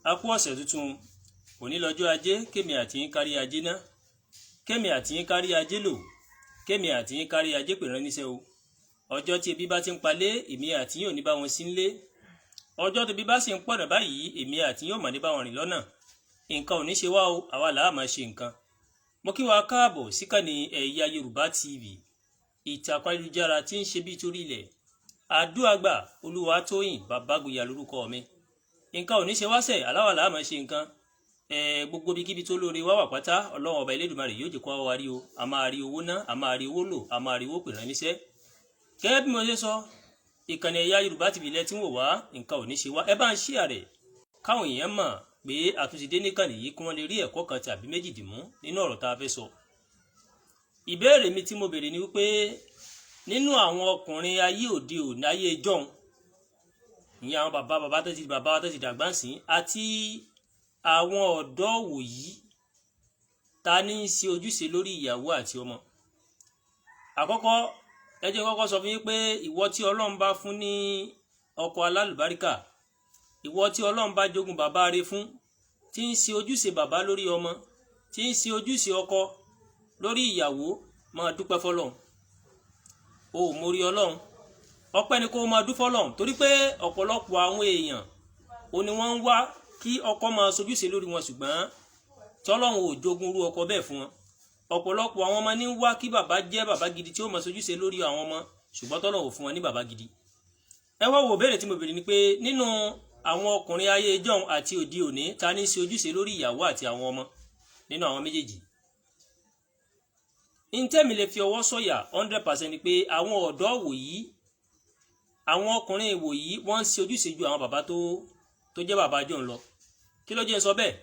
A kú ọ̀sẹ̀ tuntun. Òní lọ́jọ́ Ajé. Kémi àti yín kárí ajé ná, kémi àti yín kárí ajé lò, kémi àti yín kárí ajé pè rán níṣẹ́ o. Ọjọ́ tí ebi bá ti ń palẹ̀, èmi àti yín ò ní bá wọn sí nílé. Ọjọ́ tó ebi bá sì ń pọ̀nà báyìí, èmi àti yín ò mà ní bá wọn rìn lọ́nà. Nǹkan ò ní ṣe wá o, àwa làá máa ṣe nǹkan. Mo kí wa káàbọ̀ síkànnì Ẹ̀yà Yorùbá TV, ìtàkùn ayélujára tí ń ṣe bí torí ilẹ̀. Àdúràgbà Olúwatóyìn Bàbágbéyà lórúkọ mi. Nǹkan ò ní ṣe wáṣẹ, aláwa làá máa ṣe nǹkan. Gbogbo ibikíbi tó lóore wá wà pátá, Ọlọ́run Ọba Elédùmarè yóò jẹ́ kó wá rí o. A máa rí owó ná, a máa rí owó lò, a máa rí owó pè rán níṣẹ́. Gẹ́gẹ́ bí mo ṣe sọ, ìkànnì Ẹ̀yà Yorùbá TV lẹ tí ń wò wá. Nǹkan ò ní ṣe wá. Ẹ bá ń share rẹ̀ káwọn èèyàn mọ̀ pé àtúnṣe dé níkànnì yìí, kí wọ́n lè rí ẹ̀kọ́ kan tàbí méjì dìmú nínú ọ̀rọ̀ tá a fẹ́ sọ. Ìbéèrè mi tí mo béèrè ni wípé, nínú àwọn ọkùnrin ayé òde òní, ayé jọ̀hún, ìyẹn àwọn bàbá bàbá tó ti bàbá tó ti dàgbà sí, àti àwọn ọ̀dọ́ wòyí, ta ní í ṣe ojúṣe lórí ìyàwó àti ọmọ? Àkọ́kọ́, ẹ jẹ́ kọ́kọ́ sọ fún yín pé ìwọ tí Ọlọ́run bá fún ní ọkọ alálùbáríkà, ìwọ tí Ọlọ́run bá jogún bàbá rẹ̀ fún, tí ń ṣe ojúṣe bàbá lórí ọmọ, tí ń ṣe ojúṣe ọkọ lórí ìyàwó, máa dúpẹ́ fọlọ́run. O ò mórí Ọlọ́run, ọpẹ́ ni kó o máa dún fọlọ́run, torí pé ọ̀pọ̀lọpọ̀ àwọn èèyàn ò ní wọ́n ń wá kí ọkọ máa sojúṣe lórí wọn, ṣùgbọ́n tọ́lọ́run ò jogún irú ọkọ bẹ́ẹ̀ fún wọn. Ọ̀pọ̀lọpọ̀ àwọn ọmọ ní ń wá kí bàbá jẹ́ bàbá gidi tí ó máa sojúṣe lórí àwọn ọmọ, ṣùgbọ́n tọ́lọ́run ò fún wọn ní bàbá gidi. Ẹ wá wo, béèrè tí mo béèrè ni pé, nínú àwọn ọkùnrin ayé ìjọ́un àti òde òní, ta ní í ṣe ojúṣe lórí ìyàwó àti àwọn ọmọ nínú àwọn méjèèjì? Ntẹ́mi lè fi ọwọ́ sọ̀yà 100% ni pé àwọn ọ̀dọ́ wòyí, àwọn ọkùnrin wòyí, wọ́n ń ṣe ojúṣe ju àwọn bàbá tó jẹ́ bàbá jọ̀ọ́ lọ. Kí ló jẹ́ ń sọ bẹ́ẹ̀?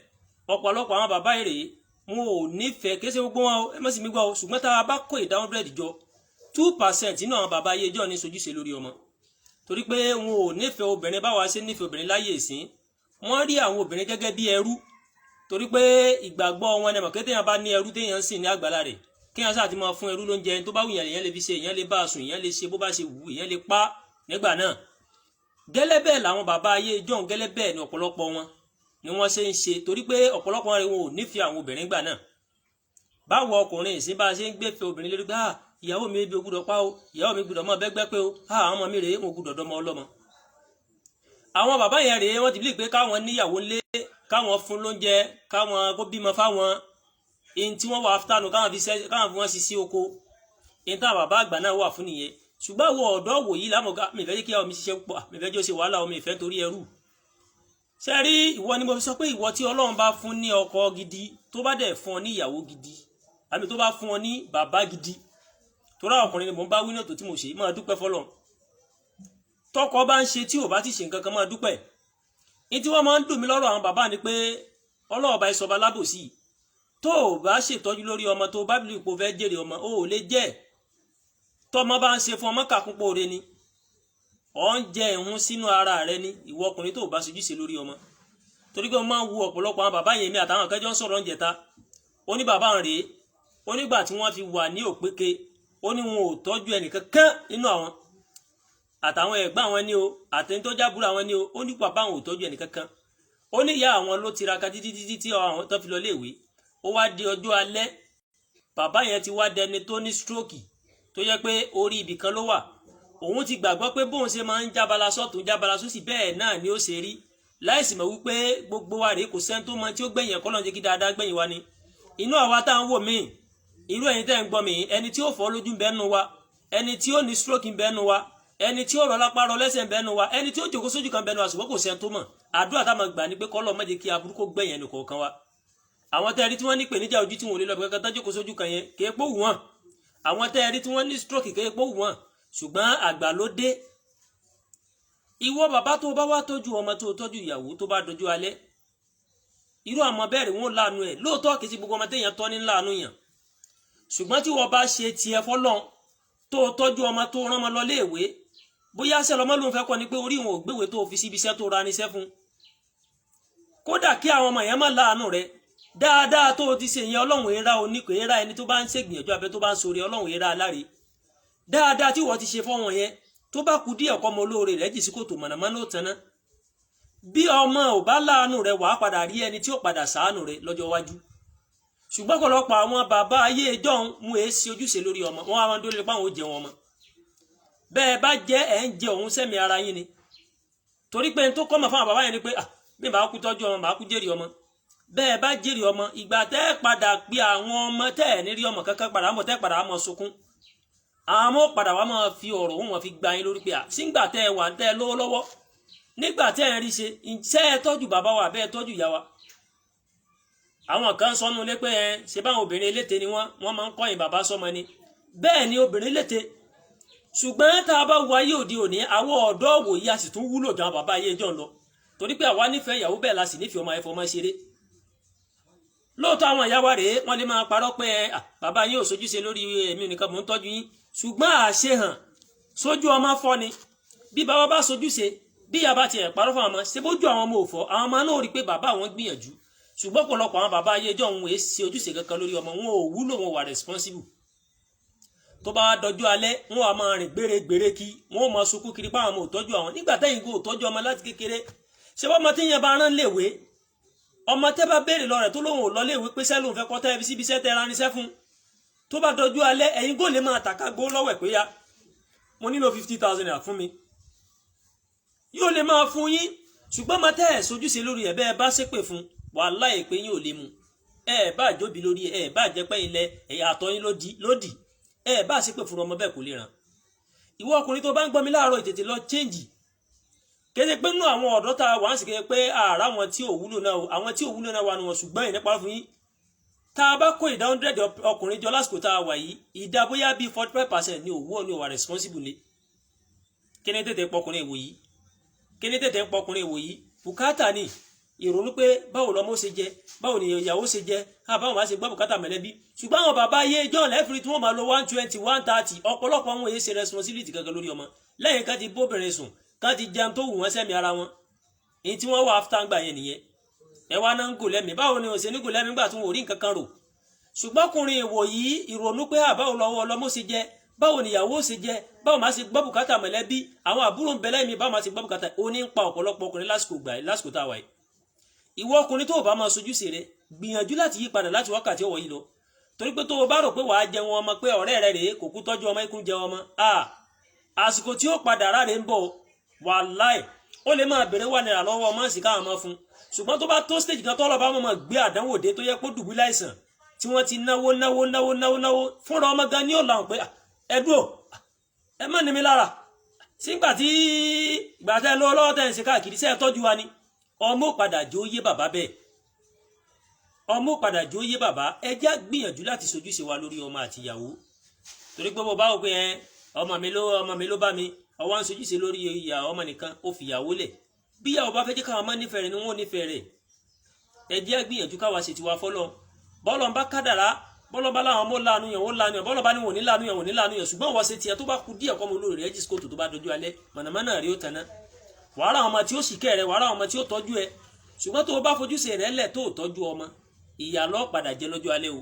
Ọ̀pọ̀lọpọ̀ àwọn bàbá èrè wọn ò nífẹ̀ẹ́, kìí ṣe gbogbo wọn o, ẹ má sì mí gbọ́ o, ṣùgbọ́n tá a bá kó ìdá 100 jọ, 2% nínú àwọn bàbá ayé ìjọ́ ní sojúṣe lórí ọmọ, torí pé wọn ò nífẹ̀ẹ́ obìnrin báwa ṣe nífẹ̀ẹ́ obìnrin láyé ìsín. Wọ́n rí àwọn obìnrin gẹ́gẹ́ bí ẹrú, torí pé ìgbàgbọ́ wọn ni mọ̀kẹ́ téèyàn bá ní ẹrú téèyàn ń sìn ní àgbàlá rẹ̀, kéèyàn sáà ti máa fún ẹrú lóúnjẹ tó bá wù yàn, èèyàn lè fi ṣe, èèyàn lè bá a sùn, èèyàn lè ṣe bó bá ṣe wù, èèyàn lè pa nígbà náà. Gẹ́lẹ́ bẹ́ẹ̀ làwọn bàbá ayé ìjọ́un, gẹ́lẹ́ bẹ́ẹ̀ ni ọ̀pọ̀lọpọ̀ wọn ni wọ́n ṣe ń ṣe, torí pé ọ̀pọ̀lọpọ̀ wọn ò nífẹ̀ẹ́ àwọn obìnrin gbà náà. Báwo ọkùnrin ìsín bá a ṣe ń gbéfẹ́ obìnrin lórí pé, "Ah, ìyàwó mi ebi ògbúdọ̀ pa o, ìyàwó mi gbúdọ̀ mọ́ bẹ́gbẹ́ pé o, ah, àwọn ọmọ mi rèé, wọn gbúdọ̀ dọ́mọ ọlọ́mọ." Àwọn bàbá yẹn rèé, wọ́n ti bí pé káwọn níyàwó ńlé, káwọn fún lóúnjẹ, káwọn kó bímọ fáwọn, ihun tí wọ́n wà áfítànù, káwọn fi káwọn fi wọ́n sí sí oko. Ihun táwọn bàbá àgbà náà wà fún nìyẹn. Ṣùgbọ́n àwọn ọ̀dọ́ wò yìí lámọ̀gá, mi fẹ́ jẹ́ kí àwọn mi ṣiṣẹ́ púpọ̀, mi fẹ́ jẹ́ ó ṣe wàhálà, mi ìfẹ́ torí ẹrú ṣe rí. Ìwọ ni mo fi sọ pé ìwọ tí Ọlọ́run bá fún ní ọkọ gidi, tó bá dẹ̀ fún ọ ní ìyàwó gidi, àmì tó bá fún ọ ní bàbá gidi, torí àwọn ọkùnrin ni mò ń bá wí náà tó tí mo ṣe, máa dúpẹ́ fọlọ́run. Tọkọ bá ń ṣe, tí ò bá ti ṣe nǹkan kan, máa dúpẹ́. Ní tí wọ́n máa ń dùn mí lọ́rọ̀ àwọn bàbá ni pé Ọlọ́ọ̀bá ìsọba lábòsí. Tó o bá ṣètọ́jú lórí ọmọ, tó o bá bí ipò fẹ́ jèrè ọmọ, o ò lè jẹ́. Tọmọ bá ń ṣe fún ọmọ, kàkúnpọ̀ òre ni ọ̀ ń jẹ ìhun sínú ara rẹ ni, ìwọ ọkùnrin tó o bá ṣojúṣe lórí ọmọ. Torí pé mo máa ń wo ọ̀pọ̀lọpọ̀ àwọn bàbá yẹn, mi àtàwọn akẹ́jọ́ ń sọ̀rọ̀ ń jẹta. Ó ní bàbá rèé, ó nígbà tí wọ́n fi wà ní òpéke, ó ní wọn ò tọ́jú ẹnìkan kan nínú àwọn àtàwọn ẹ̀gbọ́n àwọn ní o, àtẹni tó jábúrò àwọn ní o. Ó ní bàbá àwọn ò tọ́jú ẹnìkan kan. Ó ní ìyá àwọn ló tiraka títí títí tí àwọn tó fi lọ léèwé. Ó wá di ọjọ́ alẹ́, bàbá yẹn ti wá dẹni tó ní stroke, tó yẹ pé orí ibì kan ló wà. Òun ti gbàgbọ́ pé bóun ṣe máa ń jábala sọ́tún, jábala sósì, bẹ́ẹ̀ náà ni ó ṣe rí, láìsí mọ̀ wípé gbogbo wa rèé, kò sẹ́ni tó mọ tí ó gbẹ̀yìn. Ẹ̀kọ́ lọ́n jẹ́ kí dáadáa gbẹ̀yìn wa ni. Inú àwa tá à ń wò míì, irú ẹ̀yin tẹ́ ń gbọ́ mi, ẹni tí ó fọ́ lójú ń bẹ nínú wa, ẹni tí ó ní stroke ń bẹ nínú wa, ẹni tí ó rọ lápá rọ lẹ́sẹ̀ ń bẹ nínú wa, ẹni tí ó jòkó sójú kan bẹ nínú wa, ṣùgbọ́n kò sẹ́ni tó mọ̀. Àdúrà tá a máa gbà ní pé kọ́lọ́ má jẹ́ kí aburú kó gbẹ̀yìn ẹnì kọ̀ọ̀kan wa. Àwọn tẹ́ ẹ rí tí wọ́n ní ìpèníjà ojú tí wọn ò lè lọ bí kankan, tán jókòó sójú kan yẹn, kì í pò wọ́n. Àwọn tẹ́ ẹ rí tí wọ́n ní stroke, kì í pò wọ́n, ṣùgbọ́n àgbà ló dé. Ìwọ bàbá tó bá wá tọ́jú ọmọ, tó tọ́jú ìyàwó, tó bá dojú alẹ́, irú àwọn bẹ́ẹ̀ wọn láàánú ẹ̀ lóòótọ́. Kì í ṣe gbogbo ọmọ téèyàn tọ́ ní láàánú yàn, ṣùgbọ́n tí wọ́n bá ṣe tiẹ̀ fọ́lọ́n, tó tọ́jú ọmọ, tó rán ọmọ lọ léèwé, bóyá ṣe lọmọ lóun fẹ́ kọ́ ni pé orí wọn ò gbéwèé, tó fi síbi iṣẹ́ tó ra níṣẹ́ fún, kódà kí àwọn ọmọ yẹn má láàánú rẹ, dáadáa tó o ti ṣe yẹn, Ọlọ́run èèrà oníkò èèrà ẹni tó bá ń ṣègbìyànjú abẹ, tó bá ń sọ̀rọ̀, Ọlọ́run èèrà aláre. Dáadáa tí wọ́n ti ṣe fọ́wọn yẹn, tó bá kú díẹ̀ kọ́ ọmọ olóore rẹ̀ jì sí kòtò, mọ̀nàmọ́ná ó tanná. Bí ọmọ ò bá láàánú rẹ, wàá padà rí ẹni tí ó padà ṣàánú rẹ lọ́jọ́ iwájú. Ṣùgbọ́n ọ̀pọ̀lọpọ̀ àwọn bàbá ayé ìjọ́un mú èé sí ojúṣe lórí ọmọ wọn, àwọn dólé páwọn ò jẹun ọmọ. Bẹ́ẹ̀ bá jẹ́, ẹ̀ ń jẹ òun sẹ́mi ara yín ni, torí pé n tó kọ́mọ̀ fáwọn bàbá yẹn ni pé, ah, bí màá kú tọ́jú ọmọ, màá kú jèrè ọmọ. Bẹ́ẹ̀ bá jèrè ọmọ, ìgbà tẹ́ ẹ padà pé àwọn ọmọ tẹ́ ẹ̀ ní rí ọmọ kankan padà mọ̀, tẹ́ ẹ padà mọ̀ sunkún, àwọn ọmọ padà wá máa fi ọ̀rọ̀ wọn fi gba yín lórí pé, à sígbà tẹ́ ẹ wà tẹ́ ẹ lówó lọ́wọ́, nígbà tẹ́ ẹ rí ṣe, ṣé ẹ tọ́jú bàbá wa, bẹ́ẹ̀ tọ́jú ìyá wa? Àwọn kan sọnù lé pé ẹ ṣe báwọn obìnrin eléte ni wọ́n máa ń kọ̀yìn bàbá sọ́mọ ni. Bẹ́ẹ̀ ni obìnrin léte, ṣùgbọ́n tá a bá wo ayé òde òní, àwọn ọ̀dọ́ wòye, a sì tún wúlò gan bàbá ayé ìjọ lọ, torí pé àwa nífẹ̀ẹ́ ìyàwó, bẹ́ẹ̀ la sì nífẹ̀ẹ́ ọmọ ẹ̀fọ́ ọmọ ṣeré. Lóòótọ́ àwọn ìyá wa rèé, wọ́n lè máa parọ́ pé ẹ bàbá yín ò sojúṣe lórí èmi nìkan, mò ń tọ́jú yín, ṣùgbọ́n àṣehàn sójú ọmọ fọ́ ni. Bí bàbá bá sojúṣe, bí ìyá bá tiẹ̀ parọ́ fún àwọn ọmọ, ṣe bójú àwọn ọmọ ò fọ́, àwọn ọmọ náà rí i pé bàbá àwọn gbìyànjú. Ṣùgbọ́n ọ̀pọ̀lọpọ̀ àwọn bàbá ayé ẹjọ́ òun èé ṣe ojúṣe kankan lórí ọmọ, wọn ò wúlò, wọn wà responsible. Tó bá dọjọ́ alẹ́, wọn wà máa rìn gbèrègbèrè kí wọn ò máa sunkún kiri páwọn ọmọ ò tọ́jú àwọn, nígbà tẹ́yìn kò tọ́jú ọmọ láti kékeré. Ṣé wọ́n ọmọ tí yẹn bá rán léèwé, ọmọ tẹ́ bá béèrè lọ rẹ̀ tó lóun ò lọ léèwé, pé sẹ́ lóun fẹ́ kọ́, tẹ́ fi síbi iṣẹ́ tẹ́ ra irinṣẹ́ fún, tó bá dọjú alẹ́, ẹ̀yin kò lè máa tàka gbó lọ́wọ́ ẹ̀ pé ya mo nílò 50,000 naira fún mi, yóò lè máa fún yín. Ṣùgbọ́n ọmọ tẹ́ ẹ̀ sojúṣe lórí ẹ̀, bẹ́ẹ̀ bá ṣépè fún, wàláhì pé yín ò lè mu. Ẹ bá jóbi lórí ẹ, bá jẹ́ pé ilẹ̀ ẹ̀yà àtọ̀ yín lódì, ẹ bá ṣépè fún ọmọ bẹ́ẹ̀, kò lè ràn. Ìwọ ọkùnrin tó bá ń gbọ́ mi láàárọ̀, ìtètè lọ change. Kéde pé nínú àwọn ọ̀dọ́ tá a wà ń sì kéde pé ààrá wọn tí ò wúlò náà, àwọn tí ò wúlò náà wà nù wọn. Ṣùgbọ́n ìnípa fún yín, tá a bá kó ìdá 100 ọkùnrin jọ lásìkò tá a wà yìí, ìdá bóyá bíi 45% ní òwú ní ò wà responsible ni. Kí ni tètè pọkùnrin ìwò yìí? Kí ni tètè ń pọkùnrin ìwò yìí? Bùkátà ni, ìrònú pé báwo lọmọ ṣe jẹ, báwo ni ìyàwó ṣe jẹ, báwo máa ṣe gbọ́ bùkátà mẹ̀lẹ́bí. Ṣùgbọ́n àwọn bàbá ayé john lẹ́fìrí tí wọ́n máa lo 120, 130, ọ̀pọ̀lọpọ̀ àwọn èyí ṣe responsibility kankan lórí ọmọ, lẹ́yìn ká ti bóbìnrin sùn, ká ti jẹun tó wù wọ́n sẹ́mi ara wọn. Èyí tí wọ́n wà after gbà yẹn nìyẹn. Ẹ wá náà ń gò lẹ́mìí, báwo ni òṣèlú gò lẹ́mìí gbà tí wọn ò rí nǹkan kan rò? Ṣùgbọ́n ọkùnrin ìwò yìí, ìrònú pé báwo lọ́wọ́ ọlọ́mọ ṣe jẹ, báwo ni ìyàwó ṣe jẹ, báwo máa ṣe gbọ́ bùkátà mọ̀lẹ́bí, àwọn àbúrò ń bẹ lẹ́mìí, báwo máa ṣe gbọ́ bùkátà, ó ní ń pa ọ̀pọ̀lọpọ̀ ọkùnrin lásìkò gbà, lásìkò tá a wà yìí. Ìwọ ọkùnrin tó o bá máa sojúṣe rẹ, gbìyànjú láti yí padà láti wákàtí ọwọ́ yìí lọ, torí pé tó o bá rò pé wàá jẹun ọmọ, pé ọ̀rẹ́ rẹ rèé kò kú tọ́jú ọmọ, ikú jẹun ọmọ, àsìkò tí ó padà ráre ń bọ̀. Wàláì, ó lè máa bèrè wà náírà lọ́wọ́ ọmọ sì káwọn ọmọ fún, ṣùgbọ́n tó bá tó stage kan, tọ́lọ́ bá mọ̀ gbé àdánwò dé, tó yẹ kó dùbúlẹ̀ àìsàn tí wọ́n ti náwó náwó náwó náwó náwó fúnra ọmọ gan ní ọ̀làwọ̀n pé ẹ dúró, ẹ má ní mi lára sígbà tí ìgbà tẹ́ lọ́wọ́ lọ́wọ́ tẹ́ ń ṣe káàkiri, sẹ́ẹ̀ tọ́jú wa ni? Ọmọ padà jó yé bàbá bẹ́ẹ̀, ọmọ padà jó yé bàbá. Ẹ já gbìyànjú láti sojúṣe wa lórí ọmọ àtìyàwó, torí pé bó bá wò pé ẹ ọmọ mi ló bá mi, ọwọ́ ń sojúṣe lórí ìyá ọmọ nìkan, ó fi ìyàwó lẹ̀. Bí ìyàwó bá fẹ́ jẹ́ káwọn ọmọ nífẹ̀ẹ́ rẹ̀ ni wọ́n nífẹ̀ẹ́ rẹ̀. Ẹ jẹ́ gbìyànjú káwa ṣe tiwa fọ́lọ́. Bọ́lọ̀ ń bá kádàrá, bọ́lọ̀ bá láwọn ọmọ lánú yẹn, wọ́n lánú yẹn. Bọ́lọ̀ bá ní wọn ò ní lánú yẹn, wọn ò ní lánú yẹn. Ṣùgbọ́n wọ́n ṣe tiẹ̀, tó bá kú díẹ̀ kọ́mọ olórí rẹ̀ jí kóòtù, tó bá dojú alẹ́, mọ̀nàmọ́ná rí ó tanná, wàhálà àwọn ọmọ tí ó sì kẹ́ rẹ̀, wàhálà àwọn ọmọ tí ó tọ́jú ẹ. Ṣùgbọ́n tó o bá fojúṣe rẹ̀ lẹ̀, tó o tọ́jú ọmọ, ìyà ló padà jẹ lọ́jọ́ alẹ́ o.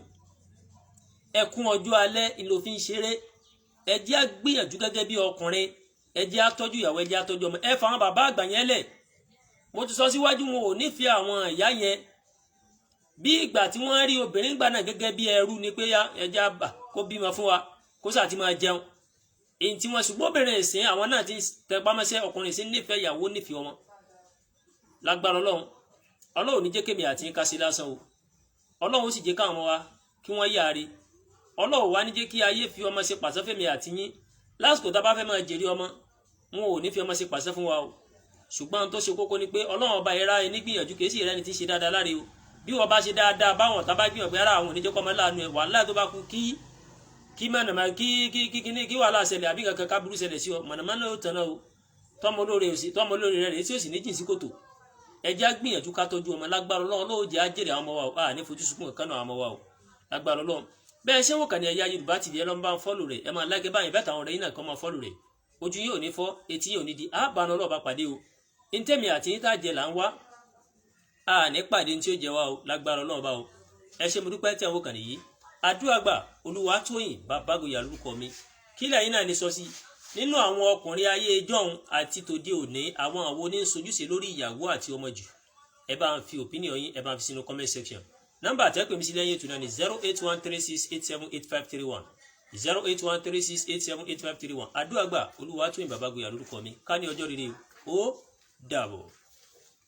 Ẹkún ọjọ́ alẹ́ ìlò fi ń ṣeré. Ẹ jẹ́ á gbìyànjú gẹ́gẹ́ bí ọkùnrin, ẹ jẹ́ á tọ́jú ìyàwó, ẹ jẹ́ á tọ́jú ọmọ. Ẹ fa àwọn bàbá àgbà yẹn lẹ̀. Mo ti sọ síwájú, wọn ò nífẹ̀ẹ́ àwọn ìyá yẹn. Bí ìgbà tí wọ́n rí obìnrin gbà náà gẹ́gẹ́ bí ẹrú ni, pé ẹ jẹ́ á bà kó bímọ fún wa, kó sà ti máa jẹun èyí tí wọ́n. Ṣùgbọ́n obìnrin ìsìn, àwọn náà ti tẹpámọ́ṣẹ́. Ọkùnrin ìsìn nífẹ̀ẹ́ ìyàwó, nífẹ̀ẹ́ ọmọ. Lágbára Ọlọ́run, Ọlọ́run ní jẹ́ kémi àti yín ká sí lásán o. Ọlọ́run ó sì jẹ́ káwọn ọmọ wa kí wọ́n yáre. Ọlọ́run wá ní jẹ́ kí ayé fi ọmọ ṣe pàṣẹ fẹ́mi àti yín lásìkò tá a bá fẹ́ máa jèrè ọmọ. Wọn ò ní fi ọmọ ṣe pàṣẹ fún wa o. Ṣùgbọ́n tó ṣe kókó ni pé Ọlọ́run ọba ìra ẹni gbìyànjú, kìí sì rẹni tí ń ṣe dáadáa láre o. Bí wọ́n bá ṣe dáadáa, báwọn ọ̀tá bá gbìyànjú pé ara àwọn oníjẹ́ kọ́ ọmọ láàánú ẹ̀, wàhálà tó bá kú kí mọ̀nàmá kí kí kí kí kí wàhálà ṣẹlẹ̀ àbí kankan kábúrú ṣẹlẹ̀ sí ọ, mọ̀nàmọ́ná ó tàn náà o. Tọ́mọ olóore òsì, tọ́mọ olóore rẹ̀ tí ó sì ní jìn sí kòtò. Ẹ jẹ́ á gbìyànjú ká tọ́jú ọmọ. Lágbára Ọlọ́run, lóò jẹ́ á jèrè àwọn ọmọ wa o. A ní fojú sunkún kankan náà àwọn ọmọ wa o, lágbára Ọlọ́run. Bẹ́ẹ̀ ṣé wò kàn ní Ẹ̀yà Yorùbá TV, ẹ lọ́ ń bá ń follow rẹ̀, ẹ máa like báyìí bẹ́ẹ̀, táwọn ọ̀rẹ́ yín náà kàn máa follow rẹ̀. Ojú yóò ní fọ́, etí yóò ní di àbáná ọlọ́ọ̀bá pàdé o. Ntẹ́mi àti yín tá jẹ là ń wá, a ní pàdé tí ó jẹ wá o, lágbára Ọlọ́run bá o. Ẹ ṣé, mo dúpẹ́ tí àwọn kàn nìyí. Àdúrà gbà. Olúwatóyìn Bàbágòyà lórúkọ mi. Kí lẹ́yìn náà ní sọ sí? Nínú àwọn ọkùnrin ayé jọ́hun àti tòde òní, àwọn àwo ní ń sojúṣe lórí ìyàwó àti ọmọ jù? Ẹ bá ń fi opinion yín, ẹ bá ń fi sínú comment section. Nọ́mbà tẹ́ pè mí sí lẹ́yìn ètò náà ní 08136878531, 08136878531. Àdúrà gbà. Olúwatóyìn Bàbá Gboyà lórúkọ mi. Ká ní ọjọ́ rere. Ó dàbọ̀.